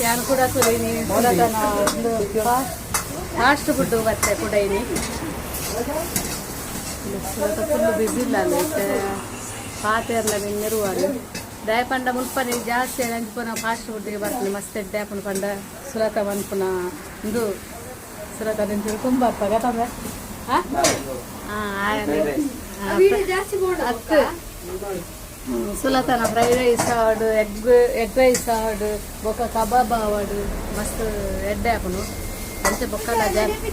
ಯಾನ್ ಕೂಡ ತುರಿನಿ ಸುಲತನ ಒಂದು ಫಾಸ್ಟ್ ಫುಡ್ ಬತ್ತೆ ಕೂಡ ಇನಿ. ಸುಲತ ಫುಲ್ ಬಿಸಿ ಇಲ್ಲ ಅಲ್ಲ ಇತ್ತೆ. ಪಾತೆರ್ಲ ನಿನ್ನೆರುವಾರು ದಾಯ ಪಂಡ ಮುಲ್ಪನೆ ಜಾಸ್ತಿ ಅಂಚಿಪುನ ಫಾಸ್ಟ್ ಫುಡ್ಗೆ ಬರ್ತೀನಿ. ಮಸ್ತ್ ಎಡ್ಡೆ ಆಪುಂಡು ಪಂಡ ಸುಲತ ಮನ್ಪುನ ಇಂದು. ಸುಲತ ನಿಂಚೂರು ತುಂಬ ಗತಂದ್ರೆ ಹಾಂ ಅತ್ತು. ಸುಲತನ ಫ್ರೈಡ್ ರೈಸ್ ಆವಡ್, ಎಗ್ ಎಗ್ ರೈಸ್ ಆವಡ್, ಬೊಕ್ಕ ಕಬಾಬ್ ಆವಡ್, ಮಸ್ತ್ ಎಡ್ಡೆ ಆಪುಂಡು. ಅಂಚೆ ಬೊಕ್ಕಲ ಜಾಸ್ತಿ.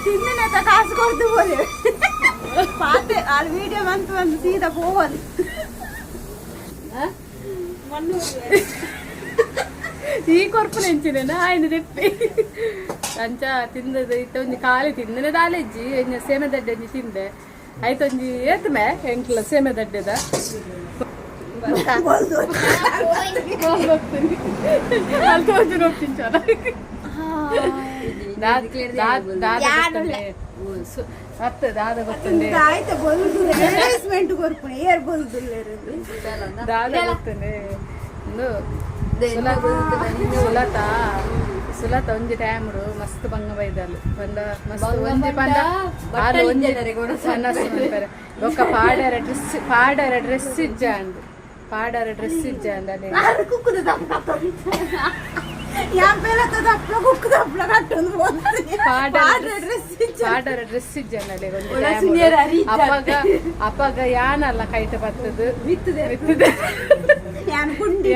ತಿಂದಿನ ಕಾಸು ಕೊಡ್ದು ಬೋಲೆ ಪಾತೆ ಅಲ್ಲಿ ವಿಡಿಯೋ ಬಂತು ಬಂದು ಸೀದಾ ಪೋವಲ್. ಆ? ಈ ಕೊರ್ಪುನ ಎಂಚಿನ ಆಯ್ನ ದೆಪ್ಪಿ ಅಂಚ ತಿಂದದ. ಇತ್ತ ಒಂಜಿ ಖಾಲಿ ತಿಂದನೆ ದಾಲೆಜ್ಜಿ. ಒಂಜಿ ಸೇಮೆ ದಡ್ಡೆ ಒಂಜಿ ತಿಂದೆ ಆಯ್ತು. ಒಂಜಿ ಏತ್ಮೆ ಎಂಕ್ಲ ಸೇಮೆ ದಡ್ಡೆದ ಅಲ್ಲಿ ತೋಜು ನೋಡ್ತಿಂಚಲ್ಲ. ದಾದ ಗೊತ್ತುಂಡೆ. ಅತ್ತ ದಾದ ಗೊತ್ತುಂಡೆ. ಆಯ್ತು, ಬೊಲ್ದು ಅಡ್ವರ್ಟೈಸ್ಮೆಂಟ್ ಕೊರ್ಪುಣೆ ಏರ್ ಬೊಲ್ದು. ದಾದ ಗೊತ್ತುಂಡೆ. ಇಂದು ಸುಲತ ಸುಲತ ಒಂಜಿ ಟೈಮ್ ಮಸ್ತ್ ಬಂಗ ಬೈದಲ್ ಪಂಡ ಮಸ್ತ್ ಒಂಜಿ ಪಂಡ ಆಲ್ ಒಂಜಿ ಸನ್ನಸ್ ಮನ್ಪೆರೆ. ಬೊಕ್ಕ ಪಾಡರ ಡ್ರೆಸ್, ಪಾಡರ ಡ್ರೆಸ್ ಇಜ್ಜಾಂಡ್, ಪಾಡರ ಡ್ರೆಸ್ ಇಜ್ಜಾಂಡ್ ಅದೇ. ಕುಕ್ಕುದ ದಪ್ಪ ಯಾನ್ ಪೇಲತ್ತ ದಪ್ಪ ಕುಕ್ಕು ದಪ್ಪ ಕಟ್ಟೊಂದು. ಪಾಡರ ಡ್ರೆಸ್. ಪಾಡರ ಡ್ರೆಸ್ ಇಜ್ಜಾಂಡ್ ಅಲೆ ಒಂಜಿ ಒಳ time ಸುನಿಯರ ಡು. ಅರಿ ಇಜ್ಜಾಂಡ್. ಅಪಗ ಅಪಗ ಯಾನಲ್ಲ ಕೈಟ್ ಬತ್ತದು. ಮಿತ್ತದೆ. ಮಿತ್ತದೆ. ಯಾನ್ ಗುಂಡಿ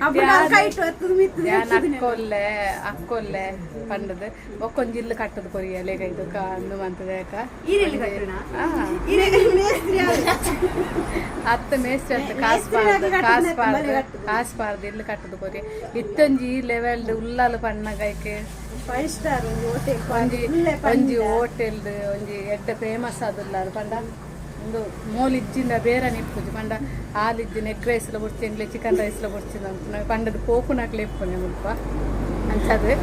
ಅಪ್ಪ ಕೈಟ್ ಹೊತ್ತದು ಮಿತ್ತದ. ಯಾನ್ ಅಕ್ಕೊಲ್ಲೆ ಅಕ್ಕೊಲ್ಲೆ ಪಂಡದು. ಬೊಕ್ಕೊಂಜಿ ಇಲ್ಲು ಕಟ್ಟದು ಕೊರಿಯ ಲೇಗ ಇದು ಅಂದು ಮಂತದ ಯಾಕ. ಈರೆಲ್ಲಿ ಕಟ್ಟುಣ? ಈರೆಗೆ ಮೇಸ್ತ್ರಿ ಆಳು. ಅತ್ತ ಮೇಸ್ತ್ರಿ ಅತ್ತ ಕಾಸು ಮೇಸ್ತ್ರಿ ಪಾರ್ದು ಆಗಿ ಕಾಸು ಕಟ್ಟುನ ಪಾರ್ದು ಬಲೆ ಕಟ್ಟುದು. ಕಾಸು ಪಾರ್ದು ಇಲ್ಲು ಕಟ್ಟದು ಕೊರಿ. ಇತ್ತೊಂಜಿ ಈ ಲೆವೆಲ್ ಉಲ್ಲಾಲು ಪಣ್ಣಗೈಕೆ. ಫೈವ್ ಸ್ಟಾರ್ ಒಂಜಿ ಹೋಟೆಲ್. ಒಂಜಿ ಒಂಜಿ ಹೋಟೆಲ್ ಒಂಜಿ ಎಡ್ಡೆ ಫೇಮಸ್ ಆದುಲ್ಲಾರು ಪಂಡ ಒಂದು ಮೋಲ್ ಇಜ್ಜಿಂದ ಬೇರೆ ನಿಪ್ಪುಜಿ ಪಂಡ ಹಾಲಿಜ್ಜಿನ ಎಗ್ ರೈಸ್ಲ ಬುಡ್ಚಿಂಗ್ಲೆ ಚಿಕನ್ ರೈಸ್ಲ ಬುಡ್ಚಿಂದ ಪಂಡದ ಪೋಪುನಕ್ಲೆ ಇಪ್ಪುನೆ ಮುಲ್ಪ ಅಂಚದು.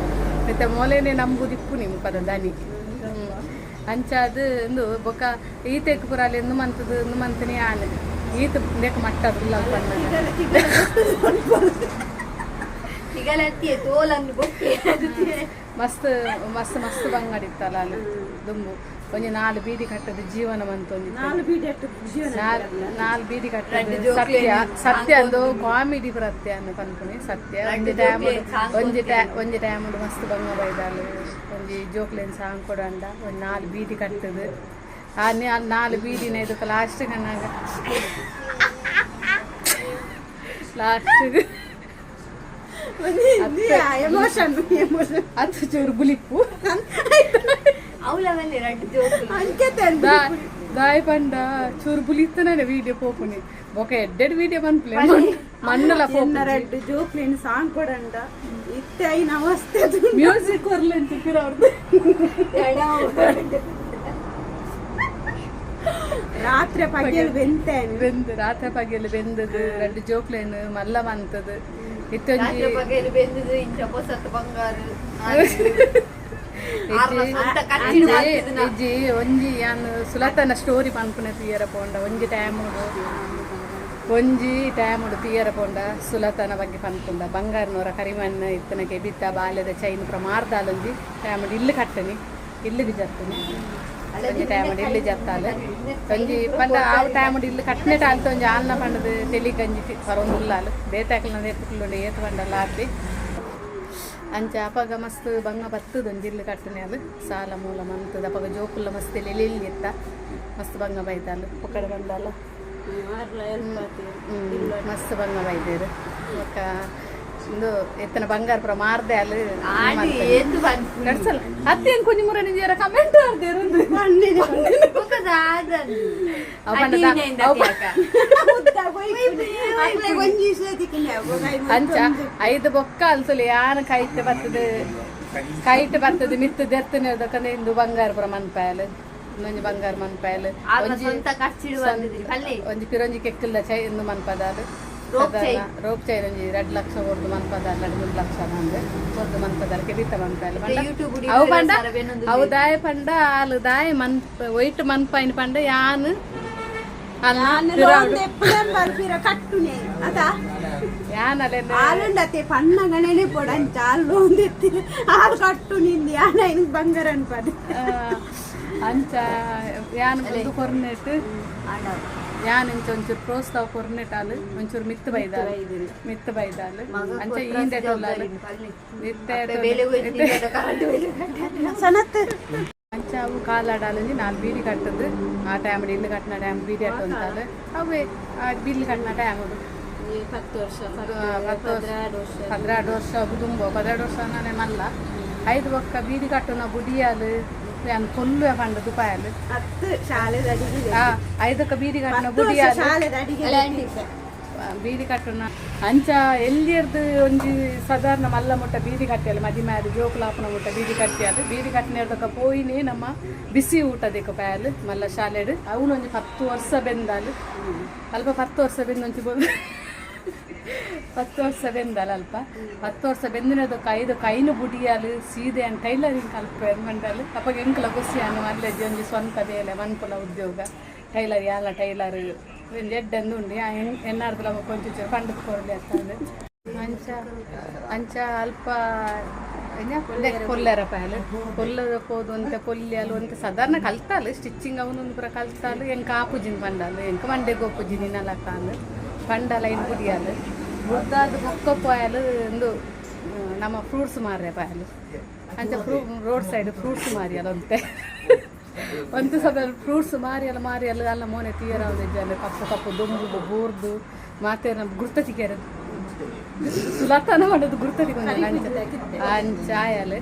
ಮತ್ತೆ ಮೋಲೇನೆ ನಂಬುದು ಇಪ್ಪುನಿ ಮುಲ್ಪದ ದನಿ. ಅಂಚಾದ್ ಇಂದು ಬೊಕ್ಕ ಈತೆಕ್ ಪೂರ ಅಲ್ಲಿ ಎಂದು ಮಂತದು ಇಂದು ಮಂತನಿ ಆನೆ ಈತ ಇಂದೆಕ್ ಮಟ್ಟದು ಉಲ್ಲಾಲು ಪಣ್ಣಗ. ತಿಗಲತ್ತಿಯೇ ತೋಲನ್ನು ಬೊಕ್ಕೆ. ಮಸ್ತ್ ಮಸ್ತ್ ಮಸ್ತ್ ಬಂಗಡಿ ಇತ್ತಲ್ಲ ಅಲ್ಲಿ ದುಂಬು. ಒಂಜಿ ನಾಲ್ ಬೀದಿ ಕಟ್ಟದ ಜೀವನ ಮಂತ ಒಂಜಿ ನಾಲ್ ಬೀಡಿ ಅಟ್ಟು ಜೀವನ. ನಾಲ್ ನಾಲ್ ಬೀದಿ ಕಟ್ಟದ. ರಡ್ಡ್ ಜೋಕ್ಲೆ ಸತ್ಯ ಸತ್ಯ ಅಂದು ಕಾಮಿಡಿ ಪ್ರತ್ಯ ಅನ್ನು ಪನ್ಪುನಿ ಸತ್ಯ. ಒಂಜಿ ಟೈಮ್ ಜೋಕ್ಲೆನ್ ಸಾಂಗ್. ಒಂಜಿ ಟೈ ಒಂಜಿ ಟೈಮ್ ಮಸ್ತ್ ಬಂಗ ಬೈದಾಲು. ಒಂಜಿ ಜೋಕ್ಲೆನ್ ಸಾಂಗ್ ಕೊಡಂಡ ಒಂಜಿ ನಾಲ್ ಬೀದಿ ಕಟ್ಟದು. ಆ ನಾಲ್ ಬೀದಿನ ಇದಕ್ಕೆ ಲಾಸ್ಟ್ ಕಣ್ಣಾಗ ಲಾಸ್ಟ್ ಎಮೋಷನ್ ಎಮೋಷನ್. ಅದು ಚೂರು ಬುಲಿಪ್ಪು. ಅವಲವಲ್ಲಿ ರಡ್ಡ್ ಜೋಕುಲು. ಅಂಕೆತೆ. ದಾಯ್ ಪಂಡ ಚೂರು ಬುಲಿತ್ತನೇ ವೀಡಿಯೋ ಪೋಪುನಿ. ಬೊಕ ಎಡ್ಡೆಡ್ ವೀಡಿಯೋ ಪನ್ಪುಲೆ ಮಣ್ಣಲ ಪೋಪುಜಿ. ರಡ್ಡ್ ಜೋಕ್ಲಿನ್ ಸಾಂಗ್ ಕೊಡಂಡ ಇತ್ತೆ ಐನ ಅವಸ್ಥೆ. ಮ್ಯೂಸಿಕ್ ಕೊರ್ಲೆಂಚ ಪಿರವ್ರದ್ದು. ರಾತ್ರಿ ಪಗೆಲ್ ಬೆಂತೇನೆ. ಬೆಂದು ರಾತ್ರಿ ಪಗೆಲ್ ಬೆಂದದು. ರಡ್ಡ್ ಜೋಕ್ಲೇನು ಮಲ್ಲ ಮಂತದು ಇತ್ತೊಂಜಿ. ರಾತ್ರಿ ಪಗೆಲು ಬೆಂದುದು ಇಂಚ ಪೊಸತ್ ಬಂಗಾರು ಆರ್ನ ಸ್ವಂತ ಖರ್ಚಿಡ್ ಮಲ್ತಿದ್ನ. ಇಜ್ಜಿ, ಒಂಜಿ ಯಾನ್ ಸುಲತನ ಸ್ಟೋರಿ ಪನ್ಪುನ ತೀಯರ ಪೋಂಡ ಒಂಜಿ ಟೈಮ್ ಒಂಜಿ ಟೈಮ್ ತೀಯರ ಪೋಂಡ ಸುಲತನ ಬಗ್ಗೆ ಪನ್ಪುಂಡ ಬಂಗಾರನವರ ಕರಿಮಣ್ಣ ಇತ್ತನ ಕೆಬಿತ್ತ ಬಾಲ್ಯದ ಚೈನ್ ಪೂರ ಮಾರ್ದಾಲೊಂಜಿ ಟೈಮ್ ಇಲ್ಲು ಕಟ್ಟನಿ ಇಲ್ಲಿಗೆ ಜತ್ತನಿ. ಒಂಜಿ ಟೈಮ್ ಇಲ್ಲು ಜತ್ತಾಲ. ಒಂಜಿ ಪಂಡ ಆ ಟೈಮ್ ಇಲ್ಲು ಕಟ್ಟನೆ ಟಾಲ್ತ ಒಂಜಿ ಆಲ್ನ ಪಂಡದು ತೆಲಿ ಗಂಜಿ ಪರೊಂದು ಉಲ್ಲಾಲು ಬೇತಾಕ್ಲನ ಏತುಕುಲ್ಲುಂಡು ಏತು ಪಂಡಲ ಆಪಿ. ಅಂಚ ಅಪಗ ಮಸ್ತ್ ಬಂಗ ಬತ್ತದ. ಒಂಜಿ ಇಲ್ಲು ಕಟ್ಟನೆ ಅದು ಸಾಲ ಮೂಲ ಮಂತದ. ಅಪಗ ಜೋಕುಲ್ಲ ಮಸ್ತ್ ಎಲ್ಲಿ ಇತ್ತ ಮಸ್ತ್ ಬಂಗ ಬೈದಾಲು ಪೊಕ್ಕಡೆ ಬಂದಲ್ಲ. ಮಸ್ತ್ ಬಂಗ ಬೈದೇರು. ಬೊಕ್ಕ ಇಂದು ಎತ್ತನ ಬಂಗಾರ ಪೂರ ಮಾರ್ದೆ ಅಲ್ಲಿ. ಆಂಟಿ ಏತು ಪನ್ಪುನಿ. ನಡ್ಸಲ್ಲ ಅತ್ತೆ ಕೊಂಚ ಮುರ ನಿಜ ಕಮೆಂಟ್ ಆರ್ದೇರು. ಬೊಕ್ಕ ದಾದಂದು. ಅವ್ ಪಂಡ ಅವ್ ಒಂಜಿ ಸೇತಿಕ್ಕಿಲ್ಲ. ಅಂಚ ಐದು ಬೊಕ್ಕ ಅಲ್ತುಲಿ ಯಾನ ಕೈಟ್ ಬತ್ತದ, ಕೈಟ್ ಬತ್ತದ ಮಿತ್ತು ದೆತ್ತನೆ ದಕ್ಕಂದ್ರೆ ಇಂದು ಬಂಗಾರ ಪೂರ ಮನ್ಪಾಯಲ್ ಇನ್ನೊಂಜಿ ಬಂಗಾರ ಮನ್ಪಾಯಲ್. ಆರ್ನ ಒಂಜಿ ಸ್ವಂತ ಖರ್ಚಿಡ್ ಬಂದಿದ್ರಿ ಪಲ್ಲೆ. ಒಂಜಿ ಪಿರೊಂಜಿ ಕೆಕ್ಕಲ್ಲ ಚೈ ಇಂದು ಮನ್ಪದಾಲ್. Rope chain. Rope chain ಒಂಜಿ 2 ಲಕ್ಷ ಕೊರ್ದು ಮನ್ಪದಾಲ್, 2-3 ಲಕ್ಷ ಅಂದ್ ಕೊರ್ದು ಮನ್ಪದಾಲ್ ಕೆಬಿತ ಮನ್ಪಾಯಲ್. ಮತ್ತೆ YouTube ಡ್ ಅವು ಪಂಡ ಇರುವೆರ್ ಸಾರ ಬೆನೊಂದು. ಅವು ದಾಯ ಪಂಡ ಆಲ್ ದಾಯ ಮನ್ ಒಯ್ಟ್ ಮನ್ಪಾಯಿನ ಪಂಡ ಯಾನ್ ಲೋನ್ ದೆಪ್ಪುನೆ ಪಿರ ಕಟ್ಟುನೆ ಅತ. ಯಾನಲೆನ. ಆಲುಂಡತೆ ಪಣ್ಣಗಣನೆ ಪೊಡಂಚ ಆಲ್ ಲೋನ್ ದೆತ್ತಿ ಆಲ್ ಕಟ್ಟು ನಿಂದಿ ಯಾನ ಇನ್ ಬಂಗಾರ ಅನ್ಪದೆ. ಅಂಚ ಯಾನ್ ಒಂದು ಕೊರ್ನೆಟ್ ಯಾನ್ ಇಂಚ ಒಂಚೂರು ಪ್ರೋತ್ಸಾಹ ಕೊರ್ನೆಟ್ ಆಲು ಒಂಚೂರು ಮಿತ್ತು ಬೈದಾಲ್, ಮಿತ್ತು ಬೈದಾಲ್. ಅಂಚ ಈಂದೆ ತೊಲ್ಲಾಲ್ ಇತ್ತೆ. ಸನತ್. ಅಂಚ ಅವು ಕಾಲಾಡಾಲಂಜಿ ನಾಲ್ ಬೀಡಿ ಕಟ್ಟದು. ಆ ಟೈಮ್ ಇಲ್ಲು ಕಟ್ಟಿನ ಟೈಮ್ ಬೀಡಿ ಅಟ್ಟೊಂತಾಲ್ ಅವೇ ಆ ಬಿಲ್ ಕಟ್ಟಿನ ಟೈಮ್. 10 ವರ್ಷ. 10 ವರ್ಷ, 12 ವರ್ಷ ದುಂಬು, 12 ವರ್ಷ ನಾನೇ ಮಲ್ಲ. ಐದು ಬೊಕ್ಕ ಬೀಡಿ ಕಟ್ಟುನ ಬುಡಿಯಾಲು ಯಾನ್ ಕೊಲ್ಲುವೆ ಪಂಡದು ಪಾಯಲು. ಹತ್ತು ಶಾಲೆದ ಅಡಿಗೆ. ಆ ಐದಕ್ಕ ಬೀಡಿ ಕಟ್ಟುನ 10 ವರ್ಷ ಬುಡಿಯಾಲು. ಶಾಲೆದ ಅಡಿಗೆ. ಬೀದಿ ಕಟ್ಟುನ ಅಂಚ ಎಲ್ಲಿಯರ್ದು ಒಂಜಿ ಸಾಧಾರಣ ಮಲ್ಲ ಮುಟ್ಟ ಬೀದಿ ಕಟ್ಟಿಯಲ್ಲ, ಮದಿಮೆ ಆದ್ ಜೋಕುಲಾಪುನ ಮುಟ್ಟ ಬೀದಿ ಕಟ್ಟಿಯಾದ. ಬೀದಿ ಕಟ್ಟಿನದಕ್ಕ ಪೋಯಿನೇ ನಮ್ಮ ಬಿಸಿ ಊಟ ದೇಕ ಪ್ಯಾಲ್ ಮಲ್ಲ ಶಾಲೆಡ್. ಅವನು ಒಂಜಿ 10 ವರ್ಷ ಬೆಂದಾಲ್ ಅಲ್ಪ. 10 ವರ್ಷ ಬೆಂದ ಒಂಜಿ 10 ವರ್ಷ ಬೆಂದಾಲ ಅಲ್ಪ. 10 ವರ್ಷ ಬೆಂದಿನದಕ್ಕ ಐದು ಕೈನು ಬುಡಿಯಾಲು ಸೀದೆ ಅನ್ ಟೈಲರಿಂಗ್ ಕಲ್ಪ ಮಂಡಲ್. ಅಪ್ಪಗೆ ಎಂಕಲ ಖುಷಿ ಅನ್ನು ಅಲ್ಲೇ ಒಂಜಿ ಸ್ವಂತ ಬೇಲೆ ಮನ್ಪುಲ ಉದ್ಯೋಗ ಟೈಲರ್ ಯಾಲ ಟೈಲರ್ ಒಂಜಿ ಎಡ್ಡೆಂದು ಉಂಡು ಎನ್ನಾರ್ದಲ ಕೊಂಚ ಪಂಡದ್ ಕೊರಲಿ ಅತ್ತಂದು. ಅಂಚ ಅಂಚ ಅಲ್ಪ ಕೊಲ್ಲೆರ ಪ್ಯಾಲ್ ಕೊಲ್ಲದ ಪೋದು ಒಂತೆ ಕೊಲ್ಲಿ ಒಂತೆ ಸಾಧಾರಣ ಕಲ್ತಾಲು ಸ್ಟಿಚ್ಚಿಂಗ್ ಅವನೊಂದು ಪೂರ ಕಲ್ತಾಲು. ಎಂಕ ಆಪುಜಿನ ಪಂಡಾಲು, ಎಂಕ ಮಂಡೆ ಗೋಪುಜಿ ನಿನ್ನಲಕ್ಕಾಂದು ಪಂಡಲ. ಇನ್ ಬುಡಿಯಾಲು ಬುಡ್ದಾದ ಬೊಕ್ಕ ಪೋಯಲು ಒಂದು ನಮ್ಮ ಫ್ರೂಟ್ಸ್ ಮಾರ್ರೆ ಪಾಯಲು. ಅಂಚ ರೋಡ್ ಸೈಡ್ ಫ್ರೂಟ್ಸ್ ಮಾರಿಯಲ್ಲ ಒಂತೆ ಒಂತೆ ಸದ ಫ್ರೂಟ್ಸ್ ಮಾರಿಯಲ್ಲ ಮಾರಿಯಲ್ಲ ಅಲ್ಲ ಮೋನೆ ತೀರ ಜನ ಕಪ್ಪು ಕಪ್ಪು ದೊಂಬು ಬೂರ್ದು ಮಾತೆ ನಮ್ಮ ಗುರ್ತ ತಿಕ್ಯಾರ ಸುಲತನ ಮಾಡೋದು ಗುರ್ತ ತಿಕ್ಕೊಂಡ ಅಂಚ ಆಯಲ್.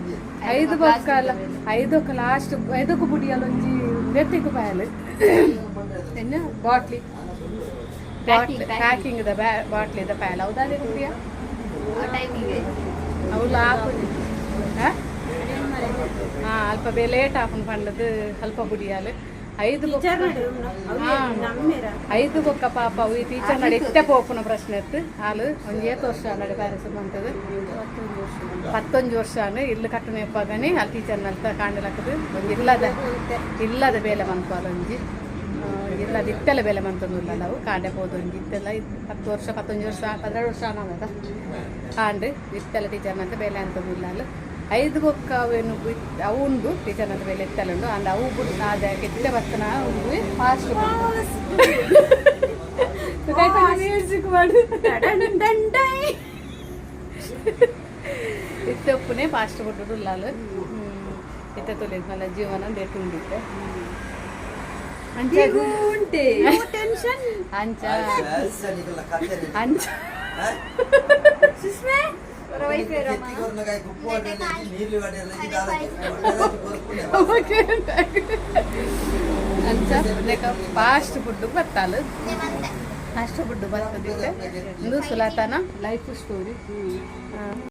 ಐದು ಬೊಕ್ಕಲ ಐದಕ್ಕೆ ಲಾಸ್ಟ್ ಐದಕ್ಕೂ ಬುಡಿಯಲ್ಲ ಒಂಜಿ ನೆತ್ತಿಗೆ ಪಾಯಲ್ ಎನ್ನ bottle bottle packing the bottle the ಪ್ಯಾಲ್ ಹೌದಾ ಪ್ರಿಯಾ? ಅವು ಆಪುಜಿ. ಹಾ, ಅಲ್ಪ ಬೇ ಲೇಟ್ ಆಪುಂಡು ಪಂಡದು ಅಲ್ಪ ಬುಡಿಯಾಲ್ ಐದು ಬೊಕ್ಕ. ನಮ್ಮೇರ. ಐದು ಬೊಕ್ಕ ಪಾಪ ಅವು ಈ ಟೀಚರ್ ನಡೆ ಇತ್ತೆ ಪೋಪುನ ಪ್ರಶ್ನೆ ಇತ್ತು. ಹಾಲು ಒಂಜಿ ಏತ್ ವರ್ಷ ನಡೆ ಪ್ಯಾರಿಸ್ ಬಂತದು? 11 ವರ್ಷ ಇಲ್ಲು ಕಟ್ಟುನ ಎಪ್ಪಾಗನೆ ಅಲ್ಲಿ ಟೀಚರ್ ನಲ್ತ ಕಾಂಡಲಕ್ಕದು ಒಂಜಿ ಇಲ್ಲದ ಇಲ್ಲದ ಬೇಲೆ ಮನ್ಪಾಲ ಒಂಜಿ ಇಲ್ಲದ ಇತ್ತೆಲ್ಲ ಬೇಲೆ ಮಂತೊಂದುಲ್ಲ ಅವು ಕಾಂಡೆ ಪೋದು ಒಂಜಿ ಇತ್ತೆಲ್ಲ 10 ವರ್ಷ, 11 ವರ್ಷ, 12 ವರ್ಷ ಅನ್ನದ ಕಾಂಡು ಇತ್ತೆಲ್ಲ ಟೀಚರ್ನಂತ ಬೇಲೆ ಅಂತಂದಿಲ್ಲ ಅಲ್ಲ. ಐದು ಬೊಕ್ಕ ಅವೇನು ಅವು ಉಂಡು ಟೀಚರ್ನಂತ ಬೇಲೆ ಇತ್ತೆಲ್ಲ ಉಂಡು ಅಂಡ್ ಅವು ಬುಡ್ ಆದ ಕೆತ್ತೆ ಬತ್ತನ ಉಂಡು ಫಾಸ್ಟ್ ಮ್ಯೂಸಿಕ್ ಮಾಡು. ಡಂಡೈ. ಇತ್ತೆ ಉಪ್ಪುನೆ ಫಾಸ್ಟ್ ಫುಡ್ ಉಲ್ಲಾಲು ಇತ್ತೆ ತುಲಿದ್ ಮಲ್ಲ ಜೀವನ ದೇಟ್ ಉಂಡಿತ್ತೆ ಅಂಚ. ಉಂಟೆ. ಟೆನ್ಷನ್. ಅಂಚ ಅಂಚ. ಸುಷ್ಮೆ. ಓಕೆ. ಅಂಚ ಫಾಸ್ಟ್ ಫುಡ್ ಬತ್ತಾಲು, ಫಾಸ್ಟ್ ಫುಡ್ ಬರ್ತದಿತ್ತೆ. ಇದು ಸುಲಾತನ ಲೈಫ್ ಸ್ಟೋರಿ.